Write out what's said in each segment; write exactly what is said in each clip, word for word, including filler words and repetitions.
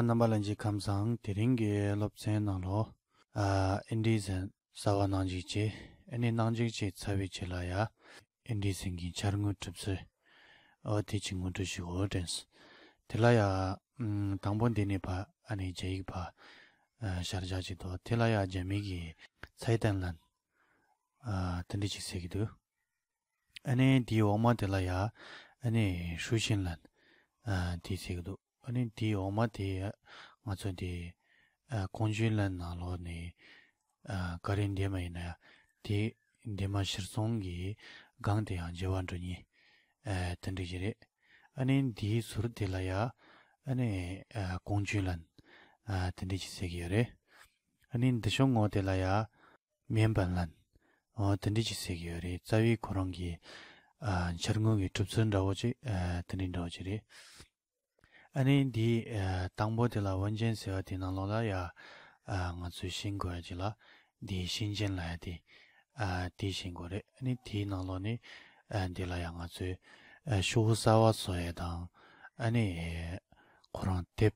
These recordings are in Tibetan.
རྣམ་པ་ལྷན་རྒྱས་ཁམས་བཟང་། དེ་རིང་གི་སློབ་ཚན་ནང་ལོ། ཨ་ཨིན་དྲི་ཟན་གསར་བ་གནང་རྒྱུ་བྱས། ཨ་ནི་གནང་རྒྱུ་བྱས་ཚར་བའི་རྗེས་ལ་ཡ། ཨིན་དྲི་ཟན་གྱི་འཆར་དངོས་གྲུབ་ཚུལ། ཨོ་དེ་ཅིག་ངོ་སྤྲོད་ཞུ་དགོས་དྲན་སོང་། དེ་ལ་ཡ། ཨམ་དང་པོ་འདི་ནས་ཕར་ཨ་ནི་རྒྱ་ཡིག་ཕར། ཨ་ཤར་རྒྱག་ཅིག་འདུག་དེ་ལ་ཡ་རྒྱ་མི་གི་ཚའེ་ཏན་ལན། ཨ་དེ་འདྲ་ཅིག་ཟེར་གྱི་འདུག་ཨ་ནི་དེའི་འོག་མ་དེ་ལ་ཡ། ཨ་ནི་ཧྲུའུ་ཤིན་ལན། ཨ་དེ་ཟེར་གྱི་འདུག་ཨ་ནི་དེའི་འོག་མ་དེ་ང་ཚོ་དེ། ཨ་ཀོང་ཇུས་ལན་ནང་ལོགས་ནས། ཨ་ག་རེ་འདེམས་པ་ཡིན་ན་ཡ། དེ་འདེམས་པ་གཞིར་བཟུང་གི་སྒང་དེ་ཡང་བརྗེ་བ་འགྲོ་ཉེན། ཨ་དེ་འདྲ་ཞིག་རེད། ཨ་ནི་དེའི་ཟུར་དེ་ལ་ཡ། ཨ་ནི་ཨ་ཀོང་ཇུས་ལན། ཨ་དེ་འདྲ་ཞིག་ཟེར་གྱི་ཡོད་རེད། ཨ་ནི་འདི་ཤོག་ངོས་དེ་ལ་ཡ། མེན་པན་ལན། ཨོ་དེ་འདྲ་ཅིག་ཟེར་གྱི་ཡོད་རེད། རྩ་བའི་ཁོ་རང་གི། ཨ་འཆར་དངོས་ཀྱི་གྲུབ་ཚུལ་འདྲ་བོ་ཅིག་ཨ་དེ་འདྲ་འདྲ་བོ་ཅིག་རེད། ཨ་ནི་འདི། ཨ་དང་པོ་དེ་ལ་ཝུན་ཅན་ཟེར་བ་དེའི་ནང་ལོགས་ལ་ཡ། ཨ་ང་ཚོས་ཤེས་དགོས་ཡ་ཅིག་ལ། འདི་ཤིན་ཅན་ལབ་ཡ་དེ། ཨ་དེ་ཤེས་དགོས་རེད། ཨ་ནི་དེའི་ནང་ལོགས་ནས། ཨ་འདི་ལ་ཡ་ང་ཚོས། ཨ་ཤོག་བུ་གསར་བ་བཟོ་ཡ་དང་། ཨ་ནི། ཁོ་རང་དེབ།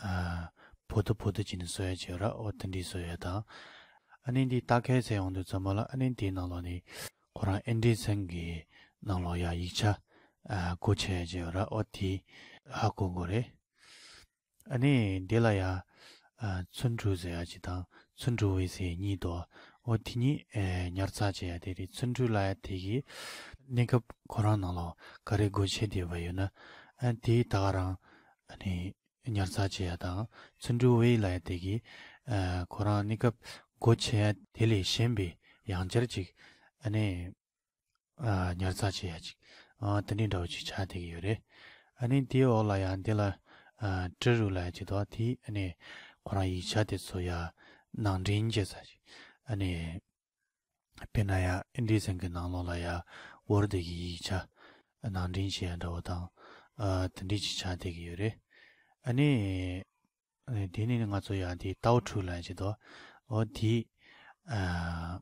ཨ་བོ་ཏོ་བོ་ཏོ་བྱས་ནས་བཟོ་ཡ་ཅིག་ཡོད་ར། འོ་དེ་འདྲའི་བཟོ་ཡ་དང་། ཨ་ནི་འདི་ལྟ་མཁན་ཟེར་ཡོང་དུས་ཙམ་པ་ལ། ཨ་ནི་འདིའི་ནང་ལོགས་ནས་ཁོ་རང་ཨིན་དྲི་ཟན་གྱི་ནང་ལོགས་ཡ་ཡིག་ཆ། ཨ་སྒོ་ཕྱེ་ཡ་ཅིག་ཡོད་ར། འོ་དེ་ཧ་གོ་དགོས་རེད། ཨ་ནི་འདི་ལ་ཡ། ཨ་ཚུན་ཀྲུའུ་ཟེར་ཡ་ཅིག་དང་ཚུན་ཀྲུའུ་ཝེ་ཟེར་གཉིས་འདུག་འོ་དེ་གཉིས་ཨེ་ཉར་ཚགས་བྱེད་ཡ་དེ་རེད། ཚུན་ཀྲུའུ་ལབ་ཡ་དེ་གི་གནས་སྐབས་ཁོ་རང་ནང་ལོགས་ག་རེ་སྒོ་ཕྱེ་བསྡད་པ་ཡོད་ན། ཨ་དེ་ད་ག་རང་ཨ་ནི་ཉར་ཚགས་བྱེད་ཡ་དང་། ཚུན་ཀྲུའུ་ཝེ་ལབ་ཡ་དེ་གི་ཨ་ཁོ་རང་གནས་སྐབས་སྒོ་ཕྱེ་ཡ་དེ་ལས་གཞན་པའི་ཡང་བསྐྱར་ཅིག་ཨ་ནི་ཨ་ཉར་ཚགས་བྱེད་ཡ་ཅིག་ཨ་དེ་འདྲའི་འདྲ་བོ་ཅིག་ཆགས་བསྡད་ཀྱི་ཡོད་རེད། ཨ་ནི་དེའི་འོག་ལ་ཡང་འདི་ལ་ཨ་ཀྲི་རུ་ལབ་ཡ་ཅིག་འདུག་དེ་ཨ་ནི་ཁོ་རང་ཡིག་ཆ་དེ་ཚོ་ཡ་ནང་འདྲེན་བྱེད་ས་ཅིག་ཨ་ནི། དཔེར་ན་ཡ་ཨིན་དྲི་ཟན་གྱི་ནང་ལོགས་ལ་ཡ་ཝར་ཌི་གི་ཡིག་ཆ་ནང་འདྲེན་བྱེད་ཡ་འདྲ་བོ་དང་། ཨ་དེ་འདྲ་ཅིག་ཆགས་བསྡད་ཀྱི་ཡོད་རེད། ཨ་ནི། ཨ་ནི་དེ་ནས་ང་ཚོ་ཡ་དེ་ཏའོ་ཀྲུའུ་ལབ་ཡ་ཅིག་འདུག་འོ་དེ། ཨ་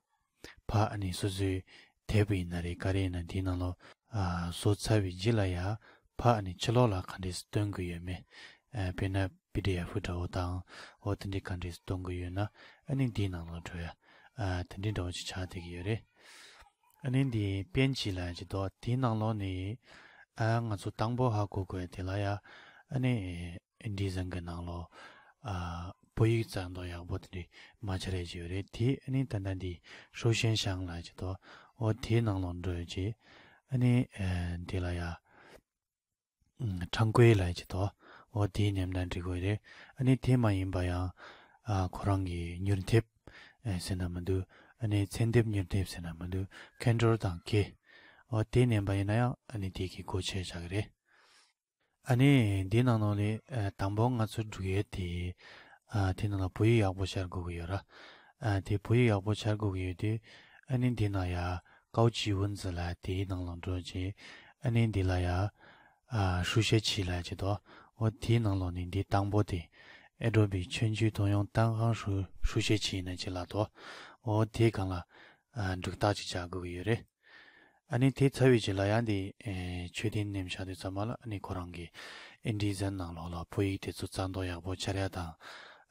ཕར་ཨ་ནི་སོ་སོའི་དེབ་ཡིན་ན་རེད། ག་རེ་ཡིན་ན་དེའི་ནང་ལོགས་ཨ་བཟོ་ཚར་བའི་རྗེས་ལ་ཡ་ཕར་ཨ་ནི་ཕྱི་ལོགས་ལ་ག་འདྲས་སྟོན་དགོས་ཡོད་མེད། ཨ་དཔེར་ན་པི་ཌི་ཨེཕ་འདྲ་བོ་དང་། འོ་དེ་འདྲའི་ག་འདྲས་སྟོན་དགོས་ཡོད་ན། ཨ་ནི་འདིའི་ནང་ལོགས་འགྲོ་ཡ། ཨ་དེ་འདྲའི་འདྲ་བོ་ཅིག་ཆགས་བསྡད་ཀྱི་ཡོད་རེད། ཨ་ནི་འདི་པན་ཅི་ལབ་ཡ་ཅིག་འདུག་དེའི་ནང་ལོགས་ནས་ཨ་ང་ཚོ་དང་པོ་ཧ་གོ་དགོས་དེ་ལ་ཡ། ཨ་ནི་ཨིན་དྲི་ཟན་གྱི་ནང་ལོགས་ཨ་བོད་ཡིག་རྩ་འདོགས་ཡག་པོ་དེ་འདྲའི་མ་ཆགས་རེ་ཅིག་ཡོད་རེད། དེ་ཨ་ནི་ད་ལྟ་འདི་ཧྲུའུ་ཤན་ཤང་ལབ་ཡ་ཅིག་འདུག་འོ་དེའི་ནང་ལོགས་འགྲོ་ཡ་ཅིག་ཨ་ནི་ཨ་འདི་ལ་ཡ། ཨམ་ཁྲང་ཀུའེ་ལབ་ཡ་ཅིག་འདུག་འོ་དེའི་མཉམ་དུ་འགྲིག་གི་རེད། ཨ་ནི་དེ་མ་ཡིན་པ་ཡང་ཨ་ཁོ་རང་གི་མྱུར་མཐེབ་ཨེ་ཟེར་ན་མི་འདུག་ཨ་ནི་ཚན་སྡེབ་མྱུར་མཐེབ་ཟེར་ན་མི་འདུག་མཁན་སྒྲོལ་དང་ཀེ། འོ་དེའི་མཉམ་པ་ཡིན་ན་ཡང་ཨ་ནི་དེ་གི་སྒོ་ཕྱེ་བཞག་གི་རེད། ཨ་ནི་འདི་ནང་ལོགས་ལས་ཨ་དང་པོ་ང་ཚོ་འགྲོ་ཡས་དེ། ཨ་དེ་ནང་ལ་བོད་ཡིག་ཡག་པོ་ཤར་དགོས་ཀྱི་ཡོད་ར། ཨ་དེ་བོད་ཡིག་ཡག་པོ་ཤར་དགོས་ཀྱི་ཡོད་དུས། ཨ་ནི་འདི་ན་ཡ་高级文字ལབ་དེའི་ནང་ལ་འགྲོ་རྗེས། ཨ་ནི་འདི་ལ་ཡ། ཨ་书写器ལབ་ཅིག་འདུག་འོ་དེའི་ནང་ལོགས་ནས་འདི་དང་པོ་དེ་Adobe全球通用单行书书写器ཡིན་ན་ཅིག་ལ་འདུག་འོ་དེའི་སྒང་ལ་ཨ་འབྲུག་རྟགས་ཅིག་བྱ་དགོས་ཀྱི་ཡོད་རེད། ཨ་ནི་དེ་ཚར་བའི་རྗེས་ལ་ཡང་འདི་ཨེ་མཆོད་རྟེན་མནན་བཞག་དུས་ཙམ་པ་ལ། ཨ་ནི་ཁོ་རང་གི་ཨིན་དྲི་ཟན་ནང་ལོགས་ལ་བོད་ཡིག་དེ་ཚོ་རྩ་འདོགས་ཡག་པོ་འཆར་ཡ་དང་།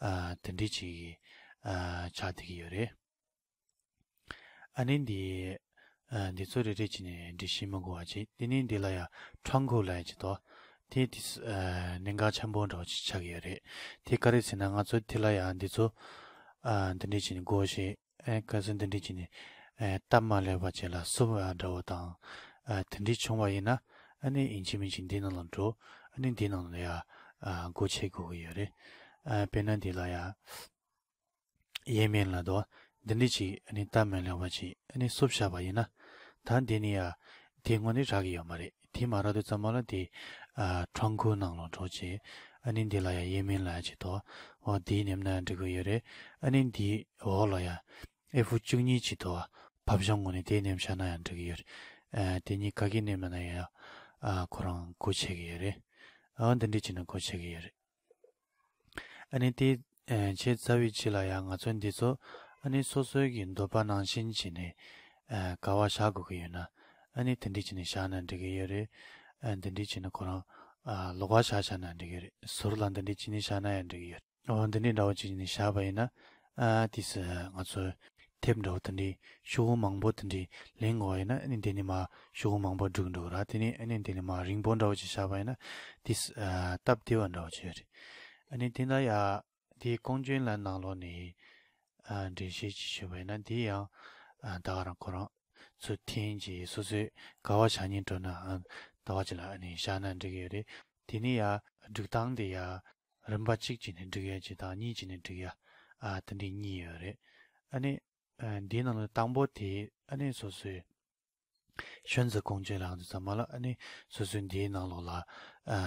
ཨ་དེ་འདྲ་ཅིག་ཨ་ཆགས་བསྡད་ཀྱི་ཡོད་རེད། ཨ་ནི་འདི་ཨ་འདི་ཚོ་རེ་རེ་བྱས་ནས་འབྲི་ཤེས་མི་དགོས་པ་བྱས། དེ་ནས་འདི་ལ་ཡ་ཁྲང་ཁུ་ལབ་ཡ་ཅིག་འདུག་དེ་དེ་ཨ་གནད་འགག་ཆེན་པོ་འདྲ་བོ་ཅིག་ཆགས་ཀྱི་ཡོད་རེད། དེ་ག་རེ་ཟེར་ན། ང་ཚོ་དེ་ལ་ཡ་འདི་ཚོ་ཨ་འདི་འདྲ་བྱས་ནས་སྒོ་ཕྱེ། ཨེ་ག་ཚོད་འདི་འདྲ་བྱས་ནས་ཨེ་སྟབས་མ་ལེགས་པ་བྱས་ལ་སུབ་ཡ་འདྲ་བོ་དང་། ཨ་དེ་འདྲ་བྱུང་བ་ཡིན་ན། ཨ་ནི་ཡིན་གཅིག་མིན་གཅིག་འདི་ནང་ལ་འགྲོ། ཨ་ནི་འདི་ནང་ལ་ཡ་ཨ་སྒོ་ཕྱེ་དགོས་ཀྱི་ཡོད་རེད། ཨ་དཔེར་ན་འདི་ལ་ཡ་ཡེ་མེན་ལབ་འདུག་འདི་འདྲ་ཅིག་ཨ་ནི་སྟབས་མ་ལེགས་པ་ཅིག་ཨ་ནི་སུབ་བཞག་པ་ཡིན་ན། ད་འདི་ནི་ཡ་དེ་དངོས་གནས་རག་གི་ཡོད་མ་རེད། དེ་མ་རག་དུས་ཙམ་པ་ལ་དེ་ཨ་ཁྲང་ཁུ་ནང་ལ་འགྲོ་བྱས། ཨ་ནི་འདི་ལ་ཡ་ཡེ་མེན་ལབ་ཡ་ཅིག་འདུག་འོ་དེའི་མནན་ན་ཡང་འགྲིག་གི་ཡོད་རེད། ཨ་ནི་འདིའི་འོག་ལ་ཡ་ཨེ་ཕུ་བཅུ་གཉིས་ཅིག་འདུག་ཕབ་བྱང་ངོས་ནས་དེ་མནན་བཞག་ན་ཡང་འགྲིག་གི་ཡོད་རེད། ཨ་དེ་གཉིས་ག་གི་མནན་པ་ན་ཡང་ཨ་ཁོ་རང་སྒོ་ཕྱེ་གི་ཡོད་རེད། ཨ་འདི་འདྲ་བྱས་ན་སྒོ་ཕྱེ་གི་ཡོད་རེད། ཨ་ནི་དེ་ཨ་བྱས་ཚར་བའི་རྗེས་ལ་ཡང་ང་ཚོ་འདི་ཚོ་ཨ་ནི་སོ་སོའི་གི་འདོད་པ་ནང་བཞིན་བྱས་ནས་ཨ་ག་པར་བཞག་དགོས་ཀྱི་ཡོད་ན། ཨ་ནི་དེ་འདྲ་བྱས་ནས་བཞག་ན་འགྲིག་གི་ཡོད་རེད། ཨ་འདི་འདྲ་བྱས་ནས་ཁོ་རང་ ཨ་ལོགས་ཀ་བཞག་བཞག་ན་འགྲིག་གི་རེད། ཟུར་ལ་འདི་འདྲས་བྱས་ནས་བཞག་ན་ཡང་འགྲིག་གི་ཡོད། འོ་འདི་འདྲས་འདྲ་བོ་བྱས་ནས་བཞག་པ་ཡིན་ན། ཨ་དེ་ང་ཚོའི་དེབ་འདྲ་བོ་དེ་འདྲས་ཤོག་བུ་མང་པོ་དེ་འདྲས་ལེན་དགོས་པ་ཡིན་ན། ཨ་ནི་འདི་ནས་མར་ཤོག་བུ་མང་པོ་འགྲིག་འགྲིག་ར། དེ་ནས་ཨ་ནི་འདི་ནས་མར་རིང་པོ་འདྲ་བོ་ཅིག་བཞག་པ་ཡིན་ན། དེ་ཨ་སྟབས་བདེ་བ་འདྲ་བོ་ཅིག་ཡོད་རེད། ཨ་ནི་དེ་འདྲ་ཡ། དེའི་ཀོང་ཇོན་ལན་ནང་ལོགས་ནས་ཨ་འགྲེལ་བཤད་ཅིག་ཞུས་པ་ཡིན་ན། དེ་ཡང་ཨ་ད་ག་རང་ཁོ་རང་ཚོ་འཐེན་གྱིས་སོ་སོའི་ག་བ་བཞག་སྙིང་བྲོ་ན་ཨ་ད་བ་ཅིག་ལ་ཨ་ནི་བཞག་ན་འགྲིག་གི་ཡོད་རེད། དེ་ནས་ཡ་སྒྲིག་སྟངས་དེ་ཡ་རིམ་པ་གཅིག་བྱས་ནས་སྒྲིག་ཡ་ཅིག་དང་གཉིས་བྱས་ནས་སྒྲིག་ཡ་ཨ་དེ་འདྲའི་གཉིས་ཡོད་རེད། ཨ་ནི་ཨ་འདིའི་ནང་ལ་དང་པོ་དེ་ཨ་ནི་སོ་སོའི་ཤོན་ཙེ་ཀོང་ཇོན་ལན་དུས་ཙམ་པ་ལ། ཨ་ནི་སོ་སོའི་འདིའི་ནང་ལོགས་ལ་ཨ་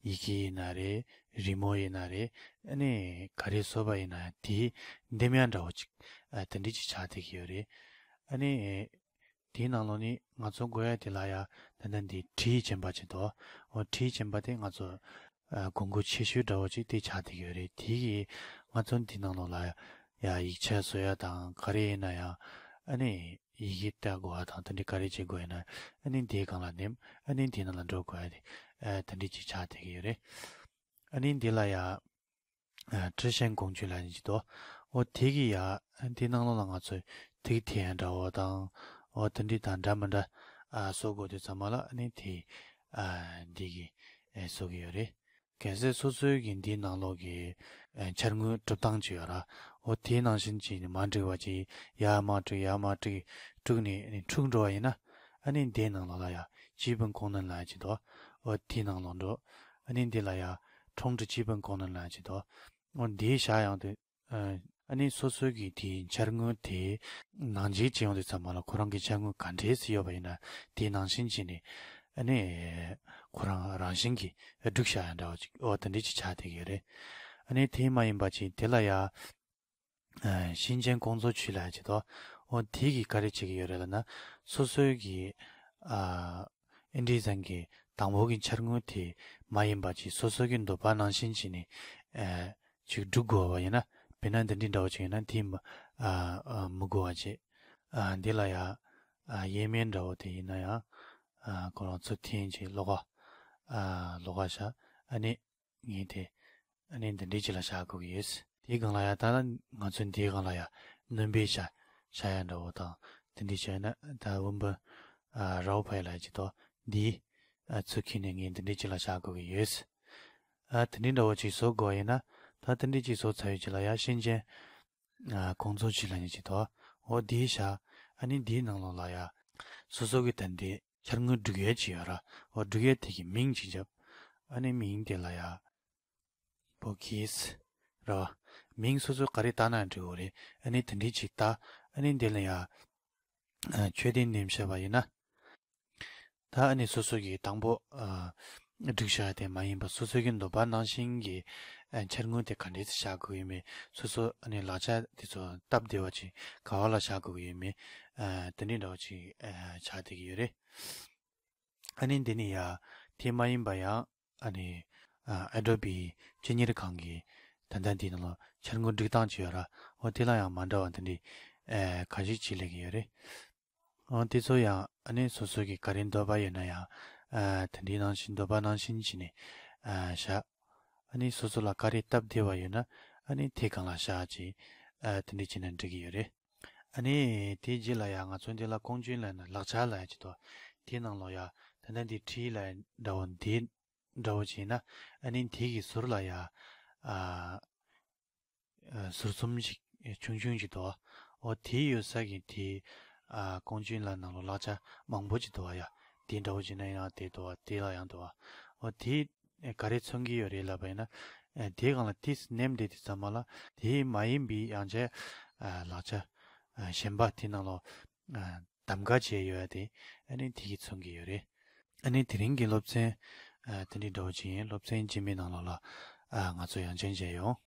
ཡི་གེ་ཡིན་ན་རེད། རི་མོ་ཡིན་ན་རེད། ཨ་ནི་ག་རེ་བཟོས་པ་ཡིན་ན་ཡང་དེ་འདེམས་ཡ་འདྲ་བོ་ཅིག་ཨ་དེ་འདྲ་ཅིག་ཆགས་བསྡད་ཀྱི་ཡོད་རེད། ཨ་ནི་དེའི་ནང་ལོགས་ནས་ང་ཚོ་དགོས་ཡ་དེ་ལ་ཡ་ད་ལྟ་འདི་བྲིས་ཅན་པ་ཅིག་འདུག་འོ་བྲིས་ཅན་པ་དེ་ང་ཚོ་ཨ་དགོས་མཁོ་ཆེ་ཤོས་འདྲ་བོ་ཅིག་དེ་ཆགས་བསྡད་ཀྱི་ཡོད་རེད། དེ་གིས་ང་ཚོ་འདི་ནང་ལོགས་ལ་ཡ་ཡིག་ཆ་བཟོ་ཡ་དང་ག་རེ་ཡིན་ན་ཡང་། ཨ་ནི་ཡི་གེ་བལྟ་དགོས་པ་དང་དེ་འདྲ་ག་རེ་བྱེད་དགོས་ཡིན་ན། ཨ་ནི་འདིའི་སྒང་ལ་འདེམས། ཨ་ནི་འདིའི་ནང་ལ་འགྲོ་དགོས་ཡ་དེ་ཨ་དེ་འདྲ་ཅིག་ཆགས་བསྡད་ཀྱི་ཡོད་རེད། ཨ་ནི་འདི་ལ་ཡ་ཨ་ཁྲི་ཤན་ཀོང་ཇོན་ལན་ཅིག་འདུག་འོ་དེ་གིས་ཡ་འདི་ནང་ལོགས་ལ་ང་ཚོས་ཐིག་འཐེན་ཡ་འདྲ་བོ་དང་། འོ་དེ་འདྲ་དང་འདྲ་མི་འདྲ་ཨ་བཟོ་དགོས་དུས་ཙམ་པ་ལ། ཨ་ནི་དེ་ཨ་འདི་གིས་ཨ་བཟོ་གི་ཡོད་རེད། གལ་སྲིད་སོ་སོའི་གི་འདིའི་ནང་ལོགས་ཀྱི་ཨ་འཆར་དངུལ་སྒྲུབ་སྟངས་ཅིག་ཡོད་ར། འོ་དེའི་ནང་བཞིན་བྱས་ནས་མ་འགྲིག་པ་ཅིག་ཡར་མར་དཀྲུགས་ཡར་མར་དཀྲུགས་དཀྲུགས་ནས་ཨ་ནི་འཁྲུགས་འགྲོ་བ་ཡིན་ན། ཨ་ནི་འདིའི་ནང་ལོགས་ལ་ཡ་基本功能ལབ་ཡ་ཅིག་འདུག་འོ་དེའི་ནང་ལོགས་འགྲོ། ཨ་ནི་འདི་ལ་ཡ་ཁྲོང་ཁྲི་基本功能ལབ་ཡ་ཅིག་འདུག་འོ་འདི་བཞག་ཡོང་དུས། ཨ་ཨ་ནི་སོ་སོའི་གི་དེའི་འཆར་དངུལ་དེ་ནང་འཇུག་བྱེད་ཡོང་དུས་ཙམ་པ་ལ་ཁོ་རང་གི་འཆར་དངུལ་ག་འདྲས་སེ་ཡོད་པ་ཡིན་ན་དེ་ནང་བཞིན་བྱས་ནས། ཨ་ནི་ཁོ་རང་རང་བཞིན་གྱིས་སྒྲིག་བཞག་ཡ་འདྲ་བོ་ཅིག་འོ་དེ་འདྲས་ཅིག་ཆགས་བསྡད་ཀྱི་ཡོད་རེད། ཨ་ནི་དེ་མ་ཡིན་པ་ཅིག་དེ་ལ་ཡ་ཨ་新建工作区ལབ་ཡ་ཅིག་འདུག་འོ་དེ་གིས་ག་རེ་བྱེད་ཀྱི་ཡོད་རེད་ལབ་ན། སོ་སོའི་གི་ཨ་ཨིན་ཌི་ཟན་གྱི་དང་པོ་གི་འཆར་དངུལ་དེ་མ་ཡིན་པ་ཅིག་སོ་སོ་གི་འདོད་པ་ནང་བཞིན་བྱས་ནས་ཨ་ཅིག་སྒྲུབ་དགོས་པ་ཡིན་ན། དཔེར་ན་འདི་འདྲའི་འདྲ་བོ་ཅིག་ཡིན་ན་དེ་མ་ཨ་ཨ་མི་དགོས་པ་བྱས། ཨ་འདི་ལ་ཡ་ཨ་页面འདྲ་བོ་དེ་ཡིན་ན་ཡང་ཨ་ཁོ་རང་ཚུར་འཐེན་བྱས་ལོགས་ཀ་ཨ་ལོགས་ཀ་བཞག་ཨ་ནི་ངས་དེ་ཨ་ནི་འདི་འདྲའི་ཅིག་ལ་བཞག་དགོས་ཀྱི་ཡོད། དེའི་སྒང་ལ་ཡ་ད་ང་ཚོས་འདིའི་སྒང་ལ་ཡ་སྣོན་པ་བྱ་བྱ་ཡ་འདྲ་བོ་དང་དེ་འདྲའི་བྱས་ན། ད་འོན་པོ་ཨ་རའོ་ཕའི་ལབ་ཡ་ཅིག་འདུག་འདི་ཨ་ཚུར་འཁྱེར་ནས་ངས་འདི་འདྲའི་ཅིག་ལ་བཞག་དགོས་ཀྱི་ཡོད། ཨ་དེ་འདྲའི་འདྲ་བོ་ཅིག་བཟོ་དགོས་པ་ཡིན་ན། ད་དེ་འདྲའི་ཅིག་བཟོ་ཚར་བའི་རྗེས་ལ་ཡ་新建ཨ་工作区ལབ་ཡ་ཅིག་འདུག་འོ་འདི་བཞག་ཨ་ནི་འདིའི་ནང་ལོགས་ལ་ཡ་སོ་སོ་གི་ད་འདི་འཆར་དངུལ་སྒྲིག་ཡས་ཅིག་ཡོད་ར། འོ་སྒྲིག་ཡས་དེ་གི་མིང་ཅིག་བརྒྱབ། ཨ་ནི་མིང་དེ་ལ་ཡ་པོ་ཁིས་ར་བ། མིང་སོ་སོ་ག་རེ་བཏགས་ན་འགྲིག་གི་རེད། ཨ་ནི་དེ་འདྲའི་ཅིག་བཏགས། ཨ་ནི་འདི་ལ་ཡ་ཨ་确定ནེམ་བྱས་པ་ཡིན་ན། ད་ཨ་ནི་སོ་སོ་གི་དང་པོ་ཨ་སྒྲིག་བཞག་དེ་མ་ཡིན་པ། སོ་སོ་གི་འདོད་པ་ནང་བཞིན་གྱི་ཨ་འཆར་དངུལ་དེ་ག་འདྲས་སེ་བཞག་དགོས་ཡོད་མེད། སོ་སོ་ཨ་ནི་ལག་ཆ་དེ་ཚོ་སྟབས་བདེ་བ་ཅིག་ག་བ་ལ་བཞག་དགོས་ཡོད་མེད། ཨ་དེ་འདྲའི་འདྲ་བོ་ཅིག་ཨ་ཆགས་བསྡད་ཀྱི་ཡོད་རེད། ཨ་ནི་འདི་ནི་ཡ་དེ་མ་ཡིན་པ་ཡང་ཨ་ནི་ཨ་Adobe ཅི་ཉེར་ཁང་གི་ད་ལྟ་འདི་ནང་ལ་འཆར་དངུལ་སྒྲིག་སྟངས་ཅིག་ཡོད་ར། འོ་དེ་ལ་ཡང་མ་འདྲ་བ་འདི་འདྲའི་ཨ་ཁ་ཤས་ཅིག་སླེབས་ཀྱི་ཡོད་རེད། འོ་དེ་ཚོ་ཡང་ཨ་ནི་སོ་སོ་གི་ག་རེ་འདོད་པ་ཡོད་ན་ཡང་ཨ་དེ་འདྲའི་ནང་བཞིན་འདོད་པ་ནང་བཞིན་བྱས་ནས་ཨ་བཞག་ཨ་ནི་སོ་སོ་ལ་ག་རེ་སྟབས་བདེ་བ་ཡོད་ན་ཨ་ནི་དེ་སྒང་ལ་བཞག་ཅིག་ཨ་དེ་འདྲ་བྱས་ན་འགྲིག་གི་ཡོད་རེད། ཨ་ནི་དེའི་རྗེས་ལ་ཡང་ང་ཚོ་འདི་ལ་ཀོང་ཇོན་ལབ་ན་ལག་ཆ་ལབ་ཡ་ཅིག་འདུག་དེའི་ནང་ལོགས་ཡ་ད་ལྟ་འདི་བྲིས་ལབ་ཡ་འདྲ་བོ་འདི་འདྲ་བོ་བྱས་ན། ཨ་ནི་དེ་གི་ཟུར་ལ་ཡ་ཨ་ཨ་ཟུར་གསུམ་ཞིག་ཆུང་ཆུང་ཞིག་འདུག་འོ་དེ་ཡོད་ས་གི་དེ་ཨ་ཀོང་ཇོན་ལབ་ནང་ལོགས་ལག་ཆ་མང་པོ་ཅིག་འདུག་ཡ། དེ་འདྲ་བོ་བྱས་ན་ཡང་དེ་འདུག་དེ་ལ་ཡང་འདུག་འོ་དེ་ག་རེ་མཚོན་གྱི་ཡོད་རེད་ལབ་པ་ཡིན་ན། ཨ་དེའི་སྒང་ལ་དེ་ནེམ་བསྡད་དུས་ཙམ་པ་ལ་དེ་མ་ཡིན་པའི་ཡང་ཆ་ཨ་ལག་ཆ་ཨ་གཞན་པ་དེ་ནང་ལོགས་ཨ་གདམ་ག་བྱས་ཡོད་ཡ་དེ་ཨ་ནི་དེ་གིས་མཚོན་གྱི་ཡོད་རེད། ཨ་ནི་དེ་རིང་གི་སློབ་ཚན་ཨ་དེ་འདྲའི་འདྲ་བོ་ཅིག་ཡིན། སློབ་ཚན་རྗེས་མའི་ནང་ལོགས་ལ་ཨ་ང་ཚོ་ཡང་ཅིག་མཇལ་ཡོང་།